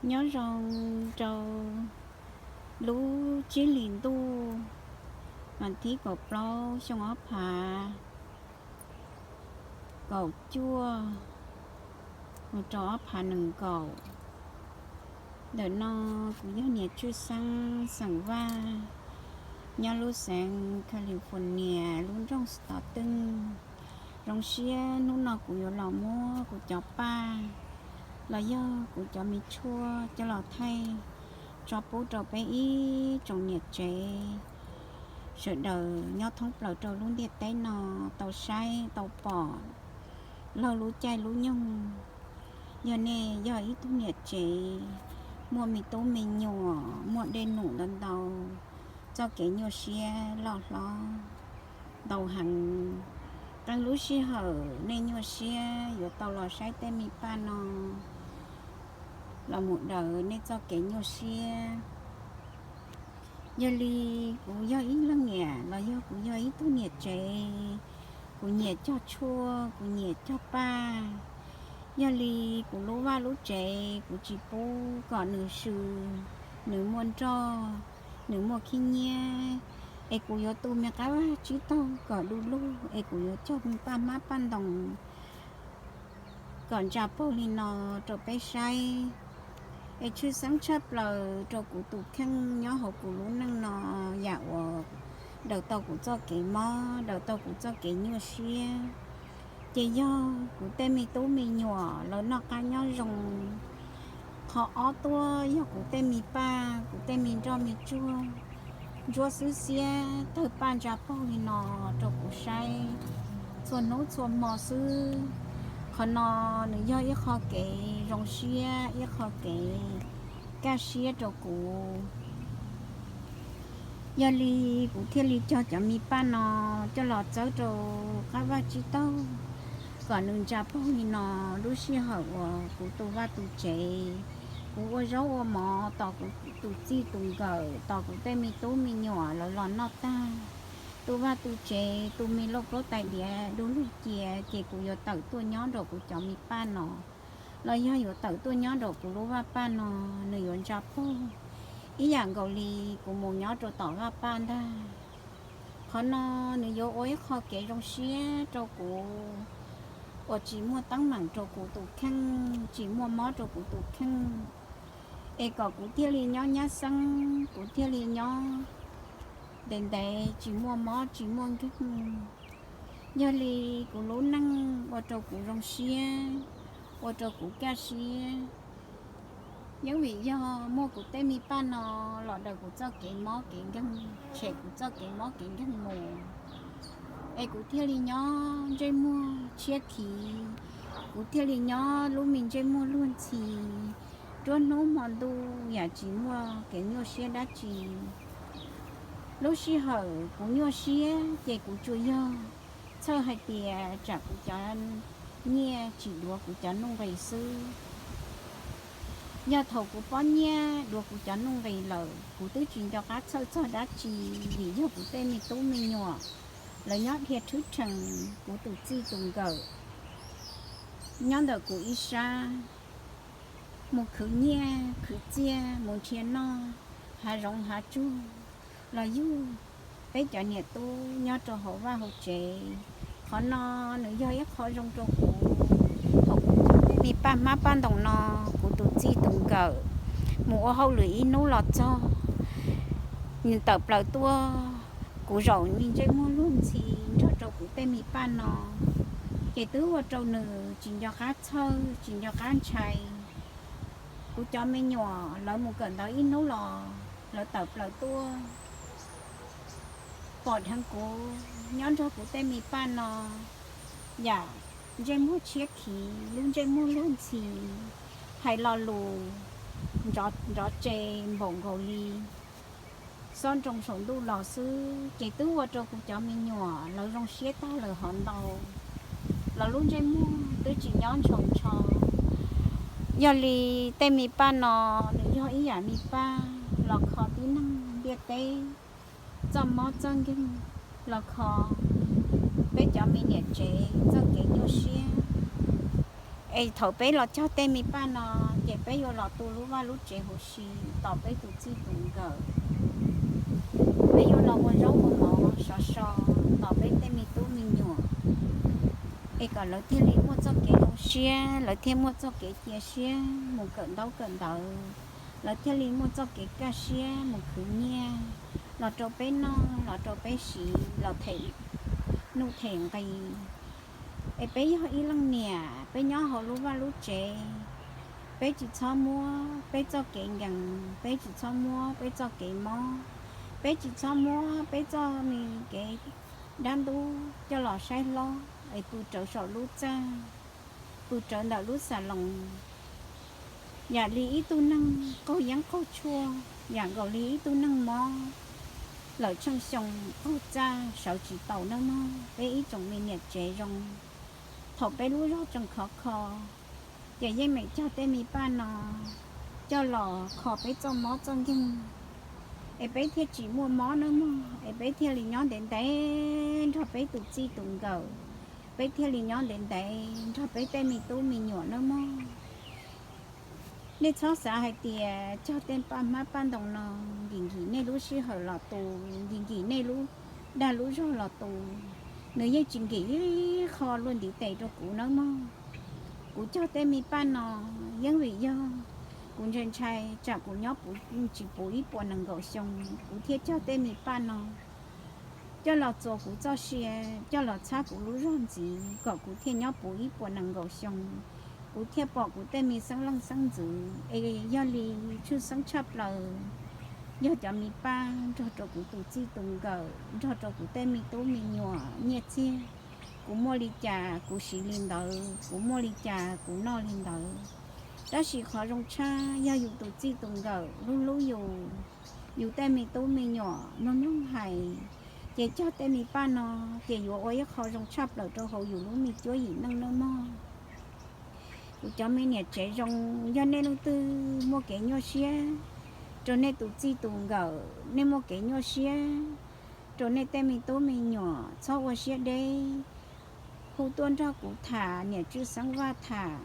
Nyob zoo rau lub tsib hlis ntuj, mas thib kaum plaub xyoo ob phav kaum cuaj mus rau ob phav nees nkaum. Ntawm no kuv yog niam Tswj Xeeb xeem Vaj, nyob lub xeev California lub nroog Stockton. Zoo siab hnub no kuv yuav los muab kuv cov paj los yog kuv cov me tshuaj coj los thaij tso pub rau peb ib tsoom niam tsev sawv daws nyob thoob plaws rau lub ntiaj teb no tau saib tau pom laug lub caij lub nyoog. Yog nej yog ib tug niam tsev muaj me tub me nyuam, muaj dej num ntau ntau, txoj kev nyuaj siab loj hlob ntau heev. Qee lub sij hawm nej nyuaj siab yuav tau los saib tej me paj no los mus daws nej txoj kev nyuaj siab. Yog li kuv yog ib leeg niam los yog kuv yog ib tug niam tsev, kuv nyiam cog tshuaj, kuv nyiam cog paj. Yog li kuv lub vaj lub tsev kuv tsis pub kom nws swm, nws muaj nroj, nws muaj khib nyiab, es kuv yuav tu me qab vaj tsib taug kom du lug, es kuv yuav cog paj hmab paj ntoos kom ntsa paug li no rau peb saib. Es tshwj xeeb tshaj plaws rau kuv tus kheej nyob hauv kuv lub neej no, yam uas daws tau kuv txoj kev mob, daws tau kuv txoj kev nyuaj siab, ces yog kuv tej me tub me nyuam lawv noj qab nyob zoo. Qhov ob tuaj yog kuv tej me paj, kuv tej me nroj me tsuag ntsuab xwb xiab tawg paj ntsa paug li no rau kuv saib txhua hnub txhua hmo xwb. Qhov no nws yog ib qho kev zoo siab, ib qho kev kaj siab rau kuv. Yog li kuv thiaj li cog cov me paj no coj los txawb rau qab vaj tsib taug kom nws ntsa paug li no. Lub sij hawm uas kuv tu vaj tu tsev, kuv ua zaub ua mov tos kuv tus txij tus nkawm, tos kuv tej me tub me nyuam lawv los noj tag, tu vaj tu tsev, tu me lauj kaub tais diav du lug cia, ces kuv yuav tawm tuaj nyob nraum kuv cov me paj no, los yog yuav tawm tuaj nyob nraum kuv lub vaj paj no, nws yuav ntsa paug ib yam nkaus li kuv mus nyob rau tom vaj paj ntag. Qhov no nws yuav ua ib qho kev zoo siab rau kuv uas tsis muaj teeb meem rau kuv tus kheej, tsis muaj mob rau kuv tus kheej, es kom kuv thiaj li nyob nyab xeeb, kuv thiaj li nyob ntev ntev tsis muaj mob tsis muaj nkeeg. Yog li kuv lub neej ua rau kuv zoo siab, ua rau kuv kaj siab. Yeej vim yog muaj kuv tej me paj no los daws kuv txoj kev mob kev nkeeg, tshem kuv txoj kev mob kev nkeeg mus, es kuv thiaj li nyob ntsej muag tshiab khiv, kuv thiaj li nyob lub me ntsej muag luag ntxhi, nruab hnub hmo ntuj yam tsis muaj kev nyuaj siab dab tsi. Lub sij hawm kuv nyuaj siab ces kuv tsuas yog txhawj hais tias tsam kuv cov nyiaj tsis duav kuv cov nuj nqis xwb. Yog thaum kuv pob nyiaj duav kuv cov nuj nqis lawm, kuv twb tsis nco qab txhawj txog dab tsi, vim yog kuv tej me tub me nyuam lawv nyob dhia thwb rhees, kuv tus txij tus nkawm nyob ntawm kuv ib sab, mus khwv nyiaj khwv txiaj, mus nrhiav noj hav zoov hav tsuag los yug peb cov niam tub nyob rau hauv vaj hauv tsev. Qhov no nws yog ib qho zoo rau kuv, thaum kuv cog tej me paj hmab paj ntoos no, kuv tus txij tus nkawm mus ua hauj lwm ib hnub los txog, nws tawm plaws tuaj, kuv zaum me ntsej muag luag ntxhi nrog rau kuv tej me paj no, ces twb ua rau nws tsis nco qab txhawj tsis nco qab ntshai. Kuv cov me nyuam lawv mus kawm ntawv ib hnub los lawv tawm plaws tuaj pom dheev kuv nyob nrog kuv tej me paj no, yam ntsej muag tshiab khiv, lub ntsej muag luag ntxhi, hais lo lus nrov tse npaum nkaus li xob nroo saum ntuj los xwb, ces twb ua rau kuv cov me nyuam lawv zoo siab tag lawm hov ntau, lawv lub ntsej muag twb tsis nyob ntshaus ntsho. Yog li tej me paj no nws yog ib yam me paj los kho tib neeg ntiaj teb txoj mob txoj nkeeg, los kho peb cov me niam tsev txoj kev nyuaj siab. Es thaum peb los cog tej me paj no, ces Peb yuav los tu lub vaj lub tsev huv si tos peb tus txij tus nkawm. Peb yuav los ua zaub ua mov sov so tos peb tej me tub me nyuam. Es kom lawv thiaj li muaj txoj kev zoo siab, lawv thiaj muaj txoj kev cia siab mus kawm ntaub kawm ntawv, lawv thiaj li muaj txoj kev kaj siab mus khwv nyiaj los rau peb noj, los rau peb siv, los them nuj them nqi. Es peb yog ib leej niam, peb nyob hauv lub vaj lub tsev, peb tsis txhob muab peb txoj kev nkees, peb tsis txhob muab peb txoj kev mob, peb tsis txhob muab peb txoj me kev dab ntub coj los saib hlob es pw rawv saum lub txaj, pw rawv ntawm lub xas loos, yam li ib tug neeg qaug yeeb qaug tshuaj, yam nkaus li ib tug neeg mob lawm tsheej xyoo qaug txaj sawv tsis taus nawb mog. Peb ib tsoom me niam tsev zoo, thaum peb lub zog tseem khov kho, ces yeej meem cog tej me paj no coj los kho peb txoj mob txoj nkeeg, es peb thiaj tsis muaj mob nawb mog, es peb thiaj li nyob ntev ntev nrog peb tus txij tus nkawm, peb thiaj li nyob ntev ntev nrog peb tej me tub me nyuam nawb mog. Nej txhob xav hais tias cog tej paj hmab paj ntoo no nkim nkim nej lub sij hawm los tu, nkim nkim nej lub dag lub zog los tu, nws yeej tsis nkim ib qho luaj ntiv tes rau kuv nawb mog. Kuv cog tej me paj no yeej vim yog kuv ntshai ntshai tsam kuv nyob tsis puv ib puas nees nkaum xyoo, kuv thiaj cog tej me paj no coj los txuas kuv txoj sia, coj los txhab kuv lub zog ntxiv kom kuv thiaj nyob puv ib puas nees nkaum xyoo, kuv thiaj pom kuv tej me xeeb leej xeeb ntxwv. Es yog li tshwj xeeb tshaj plaws yog cov me paj nrog rau kuv tus txij tus nkawm, nrog rau kuv tej me tub me nyuam nyiaj txiag. Kuv muaj li cas kuv siv li ntawd, kuv muaj li cas kuv noj li ntawd. Tab sis qhov zoo tshaj yog yus tus txij tus nkawm hlub hlub yus, yus tej me tub me nyuam mloog mloog hais, ces cog tej me paj no ces yuav ua ib qho zoo tshaj plaws rau hauv yus lub me cuab yim neej nawb mog. Kuv cov me niam tsev zoo, yog nej leej twg muaj kev nyuaj siab rau nej tus txij tus nkawm, nej muaj kev nyuaj siab rau nej tej me tub me nyuam, txhob ua siab deb, hu tuaj nrog kuv tham, niam Tswj Xeeb Vaj tham,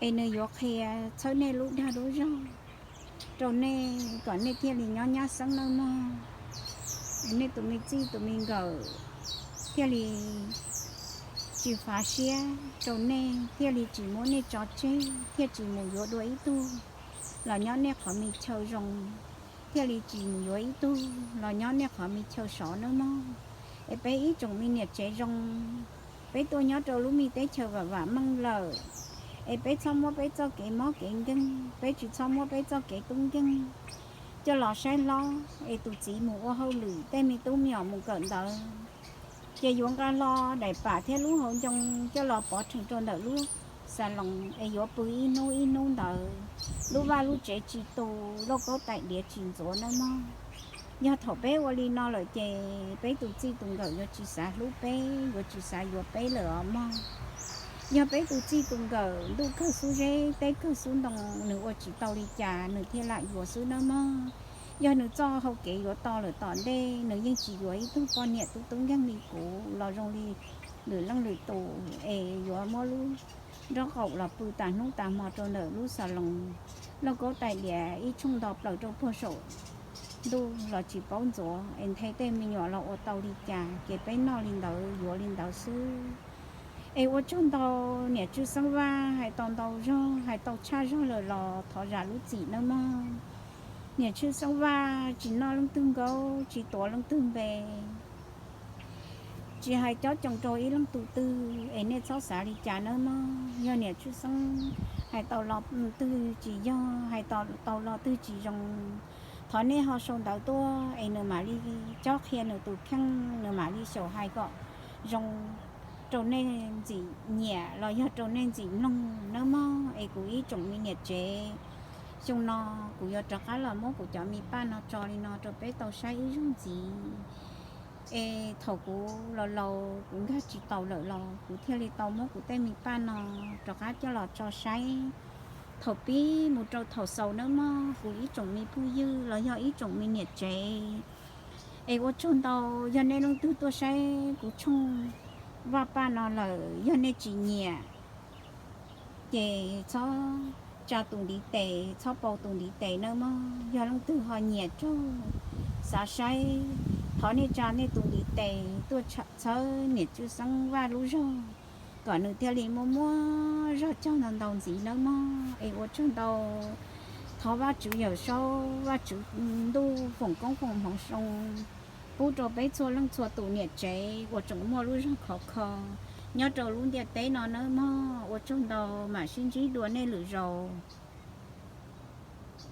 es nws yuav qhia txhawb nej lub dag lub zog rau nej kom nej thiaj li nyob nyab xeeb nawb mog. Nej tus me txij tus me nkawm thiaj li tsis fav siab rau nej, thiaj li tsis muab nej tso tseg, thiaj tsis mus yuav dua ib tug los nyob nej qhov me chaw zoo, thiaj li tsis mus yuav ib tug los nyob nej qhov me chaw sov nawb mog. Es peb ib tsoom me niam tsev zoo, peb tuaj nyob rau lub me teb chaws vam vam meej lawm, es peb txhob muab peb txoj kev mob kev nkeeg, peb tsis txhob muab peb txoj kev tub nkeeg coj los saib hlob, es tus txiv mus ua hauj lwm, tej me tub me nyuam mus kawm ntawv, ces yuav nqa hlo daim pam thiab lub hauv ncoo coj los pov rhees rau ntawm lub xas loos, es yuav pw ib hnub ib hnub ntawd, lub vaj lub tsev tsis tu, lauj kaub tais diav tsis ntxuav nawb mog. Yog thaum peb ua li no lawm ces peb tus txij tus nkawm yuav tsis xav hlub peb, yuav tsis xav yuav peb lawm os mog. Yog peb tus txij tus nkawm ntuj kawg xub zeb, teb kawg xub ntoo, nws ua tsis tau li cas nws thiaj lam yuav xwb nawb mog. Yog nws txoj hau kev yuav to lawm tom ntej, nws yeej tsis yuav ib tug poj niam tub tub nkeeg li kuv los zoo li lwm leej lwm tus, es yuav muab lub nraub qaum los pw tas hnub tas hmo rau ntawm lub xas loos, lauj kaub tais diav ib tshooj nto plaws rau puag saum ntuj los tsis paub ntxuav, es nthe tej me nyuam los ua tau li cas, ces peb noj li ntawd yuav li ntawd xwb. Es ua tsaug ntau, niam Tswj Xeeb Vaj hais tau ntau zog, hais tau tshaj zog lawm los thov zam lub txim nawb mog. Niam Tswj Xeeb Vaj tsis noj leej twg nkaub, tsis tuav leej twg npe, tsis hais cob coos rau ib leej tus twg, es nej txhob xav li cas nawb mog. Yog niam Tswj Xeeb hais tau lo twg tsis yog, hais tau lo twg tsis zoo, thov nej ho sau ntawv tuaj, es nws mam li cob qhia nws tus kheej, nws mam li xyaum hais kom zoo rau nej ntxim nyiam los yog rau nej ntxim mloog nawb mog. Es kuv ib tsoom me niam tsev, xyoo no kuv yuav rov qab los muab kuv cov me paj no tso li no rau peb tau saib ib zaug ntxiv. Es thaum kuv laus laus kuv nkag tsis taus lawm los kuv thiaj li tau muab kuv tej me paj no rov qab coj los tso saib. Thaum pib mus rau thaum xaus nawb mog, kuv ib tsoom me phooj ywg los yog ib tsoom me niam tsev, es ua tsaug ntau. Yog nej leej twg tuaj saib kuv tshooj vaj paj no lawm, yog nej tsis nyiam ces txhob tsa tus ntiv tes, txhob pauv tus ntiv tes nawb mog. Yog leej twg ho nyiam raug xav saib, thov nej tsa nej tus ntiv tes tuaj txhawb niam Tswv Xeeb Vaj lub zog, kom nws thiaj li muaj muaj zog cog ntau ntau ntxiv nawb mog. Es ua tsaug ntau. Thov Vajtswv Yawm Saub, Vajtswv Ntuj foom koob foom hmoov zoo pub rau peb txhua leej txhua tus niam tsev uas tseem muaj lub zog khov kho nyob rau lub ntiaj teb no nawb mog. Ua tsaug ntau, mam sib ntsib dua nej lwm zaus.